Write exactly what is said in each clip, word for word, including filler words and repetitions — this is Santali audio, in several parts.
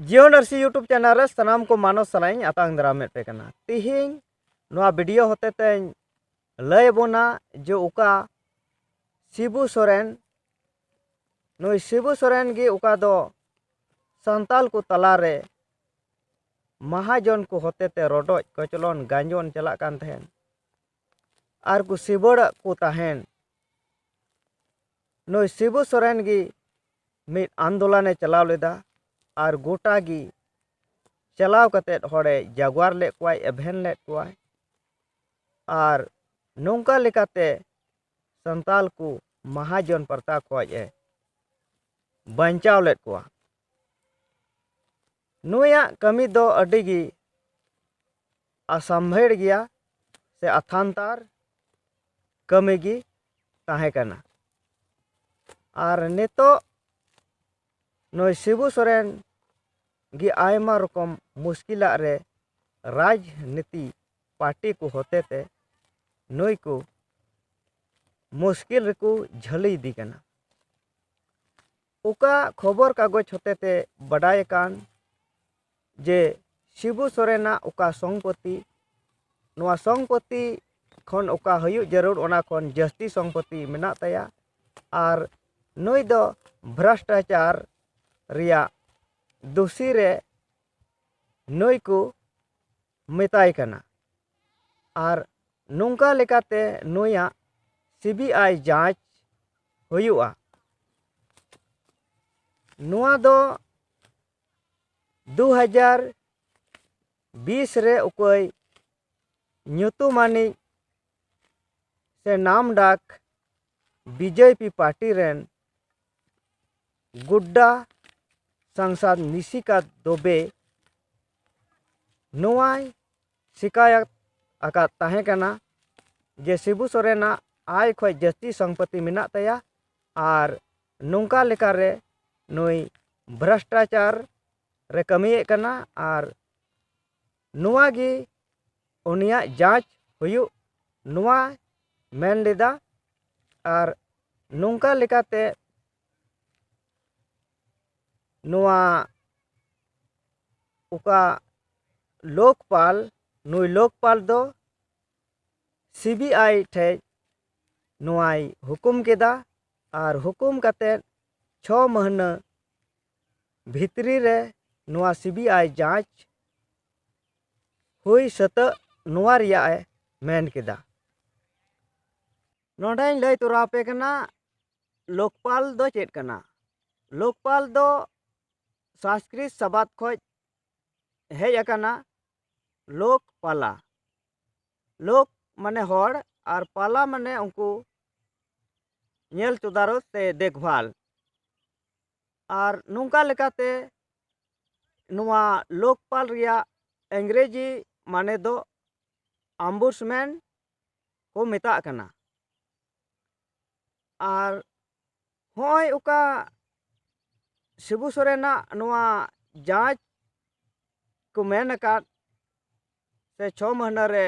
ᱡᱤᱭᱚᱱ ᱟᱹᱨᱥᱤ YouTube ᱪᱮᱱᱮᱞ ᱨᱮ ᱥᱟᱱᱟᱢ ᱠᱚ ᱢᱟᱱᱚᱛ ᱥᱟᱞᱟᱜ ᱤᱧ ᱟᱛᱟᱝ ᱫᱟᱨᱟᱢᱮᱫ ᱯᱮ ᱠᱟᱱᱟ᱾ ᱛᱤᱦᱤᱧ ᱱᱚᱣᱟ ᱵᱷᱤᱰᱤᱭᱳ ᱦᱚᱛᱮ ᱛᱮᱧ ᱞᱟᱹᱭ ᱟᱵᱚᱱᱟ ᱡᱮ ᱚᱠᱟ ᱥᱤᱵᱩ ᱥᱚᱨᱮᱱ, ᱱᱩᱭ ᱥᱤᱵᱩ ᱥᱚᱨᱮᱱ ᱜᱮ ᱚᱠᱟ ᱫᱚ ᱥᱟᱱᱛᱟᱞ ᱠᱚ ᱛᱟᱞᱟᱨᱮ ᱢᱟᱦᱟᱡᱚᱱ ᱠᱚ ᱦᱚᱛᱮ ᱛᱮ ᱨᱚᱰᱚᱡ ᱠᱚᱪᱞᱚᱱ ᱜᱟᱸᱡᱚᱱ ᱪᱟᱞᱟᱜ ᱠᱟᱱ ᱛᱟᱦᱮᱱ ᱟᱨ ᱠᱚ ᱥᱤᱵᱟᱹᱲᱟᱜ ᱠᱚ ᱛᱟᱦᱮᱱ᱾ ᱱᱩᱭ ᱥᱤᱵᱩ ᱥᱚᱨᱮᱱ ᱜᱮ ᱢᱤᱫ ᱟᱱᱫᱳᱞᱚᱱᱮ ᱪᱟᱞᱟᱣ ᱞᱮᱫᱟ ᱟᱨ ᱜᱚᱴᱟ ᱜᱮ ᱪᱟᱞᱟᱣ ᱠᱟᱛᱮᱫ ᱦᱚᱲᱮ ᱡᱟᱜᱽᱣᱟᱨ ᱞᱮᱫ ᱠᱚᱣᱟᱭ, ᱮᱵᱷᱮᱱ ᱞᱮᱫ ᱠᱚᱣᱟᱭ᱾ ᱟᱨ ᱱᱚᱝᱠᱟ ᱞᱮᱠᱟᱛᱮ ᱥᱟᱱᱛᱟᱞ ᱠᱚ ᱢᱟᱦᱟᱡᱚᱱ ᱯᱨᱚᱛᱷᱟ ᱠᱷᱚᱡ ᱮ ᱵᱟᱧᱪᱟᱣ ᱞᱮᱫ ᱠᱚᱣᱟ᱾ ᱱᱩᱭᱟᱜ ᱠᱟᱹᱢᱤ ᱫᱚ ᱟᱹᱰᱤ ᱜᱮ ᱟᱥᱟᱢᱵᱷᱮᱲ ᱜᱮᱭᱟ ᱥᱮ ᱟᱛᱷᱟᱱᱛᱟᱨ ᱠᱟᱹᱢᱤ ᱜᱮ ᱛᱟᱦᱮᱸ ᱠᱟᱱᱟ᱾ ᱟᱨ ᱱᱤᱛᱚᱜ ᱱᱩᱭ ᱥᱤᱵᱩ ᱥᱚᱨᱮᱱ ᱜᱮ ᱟᱭᱢᱟ ᱨᱚᱠᱚᱢ ᱢᱩᱥᱠᱤᱞᱟᱜ ᱨᱮ ᱨᱟᱡᱽᱱᱤᱛᱤ ᱯᱟᱨᱴᱤ ᱠᱚ ᱦᱚᱛᱮ ᱛᱮ ᱱᱩᱭ ᱠᱚ ᱢᱩᱥᱠᱤᱞ ᱨᱮᱠᱚ ᱡᱷᱟᱹᱞᱤ ᱤᱫᱤ ᱠᱟᱱᱟ᱾ ᱚᱠᱟ ᱠᱷᱚᱵᱚᱨ ᱠᱟᱜᱚᱡᱽ ᱦᱚᱛᱮ ᱛᱮ ᱵᱟᱰᱟᱭ ᱟᱠᱟᱱ ᱡᱮ ᱥᱤᱵᱩ ᱥᱚᱨᱮᱱᱟᱜ ᱚᱠᱟ ᱥᱚᱝᱯᱚᱛᱤ, ᱱᱚᱣᱟ ᱥᱚᱝᱯᱚᱛᱤ ᱠᱷᱚᱱ ᱚᱠᱟ ᱦᱩᱭᱩᱜ ᱡᱟᱹᱨᱩᱲ, ᱚᱱᱟ ᱠᱷᱚᱱ ᱡᱟᱹᱥᱛᱤ ᱥᱚᱝᱯᱚᱛᱤ ᱢᱮᱱᱟᱜ ᱛᱟᱭᱟ᱾ ᱟᱨ ᱱᱩᱭ ᱫᱚ ᱵᱷᱨᱚᱥᱴᱟᱪᱟᱨ ᱨᱮᱭᱟᱜ ᱫᱩᱥᱤ ᱨᱮ ᱱᱩᱭ ᱠᱚ ᱢᱮᱛᱟᱭ ᱠᱟᱱᱟ᱾ ᱟᱨ ᱱᱚᱝᱠᱟ ᱞᱮᱠᱟᱛᱮ ᱱᱩᱭᱟᱜ ᱥᱤ ᱵᱤ ᱟᱭ ᱡᱟᱸᱪ ᱦᱩᱭᱩᱜᱼᱟ᱾ ᱱᱚᱣᱟ ᱫᱚ ᱫᱩ ᱦᱟᱡᱟᱨ ᱵᱤᱥ ᱨᱮ ᱚᱠᱚᱭ ᱧᱩᱛᱩᱢᱟᱱᱤᱡ ᱥᱮ ᱱᱟᱢ ᱰᱟᱠ ᱵᱤ ᱡᱮ ᱯᱤ ᱯᱟᱨᱴᱤ ᱨᱮᱱ ᱜᱩᱰᱰᱟ ᱥᱟᱝᱥᱟᱫ ᱱᱤᱥᱤᱠᱟᱛ ᱫᱚᱵᱮ ᱱᱚᱣᱟᱭ ᱥᱤᱠᱟᱭᱟᱛ ᱟᱠᱟᱫ ᱛᱟᱦᱮᱸ ᱠᱟᱱᱟ ᱡᱮ ᱥᱤᱵᱩ ᱥᱚᱨᱮᱱᱟᱜ ᱟᱭ ᱠᱷᱚᱱ ᱡᱟᱹᱥᱛᱤ ᱥᱚᱢᱯᱚᱛᱤ ᱢᱮᱱᱟᱜ ᱛᱟᱭᱟ ᱟᱨ ᱱᱚᱝᱠᱟ ᱞᱮᱠᱟᱨᱮ ᱱᱩᱭ ᱵᱷᱨᱚᱥᱴᱟᱪᱟᱨ ᱨᱮ ᱠᱟᱹᱢᱤᱭᱮᱫ ᱠᱟᱱᱟ ᱟᱨ ᱱᱚᱣᱟ ᱜᱮ ᱩᱱᱤᱭᱟᱜ ᱡᱟᱸᱪ ᱦᱩᱭᱩᱜ, ᱱᱚᱣᱟ ᱢᱮᱱ ᱞᱮᱫᱟ᱾ ᱟᱨ ᱱᱚᱝᱠᱟ ᱞᱮᱠᱟᱛᱮ ᱱᱚᱣᱟ ᱚᱠᱟ ᱞᱳᱠᱯᱟᱞ, ᱱᱩᱭ ᱞᱳᱠᱯᱟᱞ ᱫᱚ ᱥᱤ ᱵᱤ ᱟᱭ ᱴᱷᱮᱡ ᱱᱚᱣᱟᱭ ᱦᱩᱠᱩᱢ ᱠᱮᱫᱟ᱾ ᱟᱨ ᱦᱩᱠᱩᱢ ᱠᱟᱛᱮᱫ ᱪᱷᱚ ᱢᱟᱹᱦᱱᱟᱹ ᱵᱷᱤᱛᱨᱤ ᱨᱮ ᱱᱚᱣᱟ ᱥᱤ ᱵᱤ ᱟᱭ ᱡᱟᱸᱪ ᱦᱩᱭ ᱥᱟᱹᱛᱟᱹᱜ, ᱱᱚᱣᱟ ᱨᱮᱭᱟᱜ ᱮ ᱢᱮᱱ ᱠᱮᱫᱟ᱾ ᱱᱚᱰᱮᱧ ᱞᱟᱹᱭ ᱛᱚᱨᱟ ᱟᱯᱮ ᱠᱟᱱᱟ, ᱞᱳᱠᱯᱟᱞ ᱫᱚ ᱪᱮᱫ ᱠᱟᱱᱟ? ᱞᱳᱠᱯᱟᱞ ᱫᱚ ᱥᱚᱝᱥᱠᱨᱤᱛ ᱥᱟᱵᱟᱫ ᱠᱷᱚᱡ ᱦᱮᱡ ᱟᱠᱟᱱᱟ, ᱞᱳᱠ ᱯᱟᱞᱟ᱾ ᱞᱳᱠ ᱢᱟᱱᱮ ᱦᱚᱲ, ᱟᱨ ᱯᱟᱞᱟ ᱢᱟᱱᱮ ᱩᱱᱠᱩ ᱧᱮᱞ ᱛᱚᱫᱟᱨᱚᱛ ᱥᱮ ᱫᱮᱠᱷᱵᱷᱟᱞ᱾ ᱟᱨ ᱱᱚᱝᱠᱟ ᱞᱮᱠᱟᱛᱮ ᱱᱚᱣᱟ ᱞᱳᱠᱯᱟᱞ ᱨᱮᱭᱟᱜ ᱤᱝᱨᱮᱡᱤ ᱢᱟᱱᱮ ᱫᱚ ᱚᱢᱵᱩᱰᱥᱢᱮᱱ ᱠᱚ ᱢᱮᱛᱟᱜ ᱠᱟᱱᱟ᱾ ᱟᱨ ᱦᱚᱸᱜᱼᱚᱭ ᱚᱠᱟ ᱥᱤᱵᱩ ᱥᱚᱨᱮᱱᱟᱜ ᱱᱚᱣᱟ ᱡᱟᱸᱪ ᱠᱚ ᱢᱮᱱ ᱟᱠᱟᱫ, ᱥᱮ ᱪᱷᱚ ᱢᱟᱹᱦᱱᱟᱹ ᱨᱮ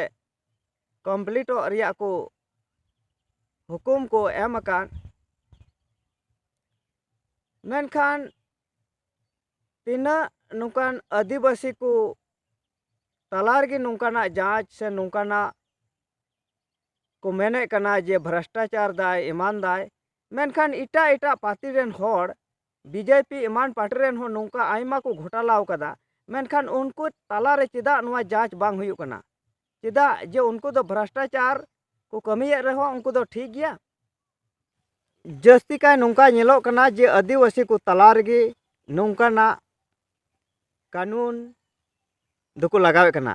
ᱠᱚᱢᱯᱞᱤᱴᱚᱜ ᱨᱮᱭᱟᱜ ᱠᱚ ᱦᱩᱠᱩᱢ ᱠᱚ ᱮᱢ ᱟᱠᱟᱫ, ᱢᱮᱱᱠᱷᱟᱱ ᱛᱤᱱᱟᱹᱜ ᱱᱚᱝᱠᱟᱱ ᱟᱹᱫᱤᱵᱟᱹᱥᱤ ᱠᱚ ᱛᱟᱞᱟ ᱨᱮᱜᱮ ᱱᱚᱝᱠᱟᱱᱟᱜ ᱡᱟᱸᱪ ᱥᱮ ᱱᱚᱝᱠᱟᱱᱟᱜ ᱠᱚ ᱢᱮᱱᱮᱫ ᱠᱟᱱᱟ ᱡᱮ ᱵᱷᱨᱚᱥᱴᱟᱪᱟᱨ ᱫᱟᱭ, ᱮᱢᱟᱱ ᱫᱟᱭ, ᱢᱮᱱᱠᱷᱟᱱ ᱮᱴᱟᱜ ᱮᱴᱟᱜ ᱯᱟᱨᱴᱤ ᱨᱮᱱ ᱦᱚᱲ, ᱵᱤ ᱡᱮ ᱯᱤ ᱮᱢᱟᱱ ᱯᱟᱨᱴᱤ ᱨᱮᱱ ᱦᱚᱸ ᱱᱚᱝᱠᱟ ᱟᱭᱢᱟ ᱠᱚ ᱜᱷᱚᱴᱟᱞᱟᱣ ᱠᱟᱫᱟ, ᱢᱮᱱᱠᱷᱟᱱ ᱩᱱᱠᱩ ᱛᱟᱞᱟᱨᱮ ᱪᱮᱫᱟᱜ ᱱᱚᱣᱟ ᱡᱟᱸᱪ ᱵᱟᱝ ᱦᱩᱭᱩᱜ ᱠᱟᱱᱟ? ᱪᱮᱫᱟᱜ ᱡᱮ ᱩᱱᱠᱩ ᱫᱚ ᱵᱷᱨᱚᱥᱴᱟᱪᱟᱨ ᱠᱚ ᱠᱟᱹᱢᱤᱭᱮᱫ ᱨᱮᱦᱚᱸ ᱩᱱᱠᱩ ᱫᱚ ᱴᱷᱤᱠ ᱜᱮᱭᱟ? ᱡᱟᱹᱥᱛᱤ ᱠᱟᱭ ᱱᱚᱝᱠᱟ ᱧᱮᱞᱚᱜ ᱠᱟᱱᱟ ᱡᱮ ᱟᱹᱫᱤᱵᱟᱹᱥᱤ ᱠᱚ ᱛᱟᱞᱟ ᱨᱮᱜᱮ ᱱᱚᱝᱠᱟᱱᱟᱜ ᱠᱟᱹᱱᱩᱱ ᱫᱚᱠᱚ ᱞᱟᱜᱟᱣᱮᱫ ᱠᱟᱱᱟ,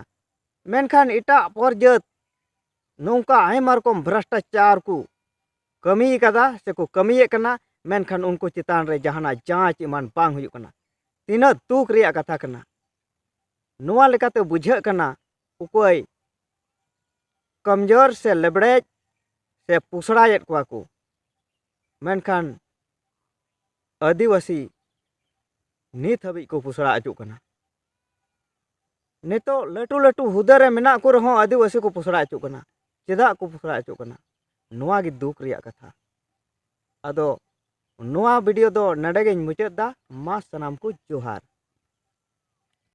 ᱢᱮᱱᱠᱷᱟᱱ ᱮᱴᱟᱜ ᱯᱚᱨ ᱡᱟᱹᱛ ᱱᱚᱝᱠᱟ ᱟᱭᱢᱟ ᱨᱚᱠᱚᱢ ᱵᱷᱨᱚᱥᱴᱟᱪᱟᱨ ᱠᱚ ᱠᱟᱹᱢᱤ ᱠᱟᱫᱟ ᱥᱮᱠᱚ ᱠᱟᱹᱢᱤᱭᱮᱫ ᱠᱟᱱᱟ, ᱢᱮᱱᱠᱷᱟᱱ ᱩᱱᱠᱩ ᱪᱮᱛᱟᱱ ᱨᱮ ᱡᱟᱦᱟᱱᱟᱜ ᱡᱟᱸᱪ ᱮᱢᱟᱱ ᱵᱟᱝ ᱦᱩᱭᱩᱜ ᱠᱟᱱᱟ᱾ ᱛᱤᱱᱟᱹᱜ ᱫᱩᱠ ᱨᱮᱭᱟᱜ ᱠᱟᱛᱷᱟ ᱠᱟᱱᱟ᱾ ᱱᱚᱣᱟ ᱞᱮᱠᱟᱛᱮ ᱵᱩᱡᱷᱟᱹᱜ ᱠᱟᱱᱟ, ᱚᱠᱚᱭ ᱠᱚᱢᱡᱳᱨ ᱥᱮ ᱞᱮᱵᱲᱮᱡ ᱥᱮ ᱯᱩᱥᱲᱟᱭᱮᱫ ᱠᱚᱣᱟ ᱠᱚ, ᱢᱮᱱᱠᱷᱟᱱ ᱟᱹᱫᱤᱵᱟᱹᱥᱤ ᱱᱤᱛ ᱦᱟᱹᱵᱤᱡ ᱠᱚ ᱯᱩᱥᱲᱟ ᱦᱚᱪᱚᱜ ᱠᱟᱱᱟ᱾ ᱱᱤᱛᱚᱜ ᱞᱟᱹᱴᱩ ᱞᱟᱹᱴᱩ ᱦᱩᱫᱟᱹ ᱨᱮ ᱢᱮᱱᱟᱜ ᱠᱚ ᱨᱮᱦᱚᱸ ᱟᱹᱫᱤᱵᱟᱹᱥᱤ ᱠᱚ ᱯᱩᱥᱲᱟ ᱦᱚᱪᱚᱜ ᱠᱟᱱᱟ᱾ ᱪᱮᱫᱟᱜ ᱠᱚ ᱯᱩᱥᱲᱟ ᱦᱚᱪᱚᱜ ᱠᱟᱱᱟ? ᱱᱚᱣᱟ ᱜᱮ ᱫᱩᱠ ᱨᱮᱭᱟᱜ ᱠᱟᱛᱷᱟ᱾ ᱟᱫᱚ ᱱᱚᱣᱟ ᱵᱷᱤᱰᱤᱭᱳ ᱫᱚ ᱱᱚᱰᱮ ᱜᱤᱧ ᱢᱩᱪᱟᱹᱫ ᱫᱟ᱾ ᱢᱟ ᱥᱟᱱᱟᱢ ᱠᱚ ᱡᱚᱦᱟᱨ᱾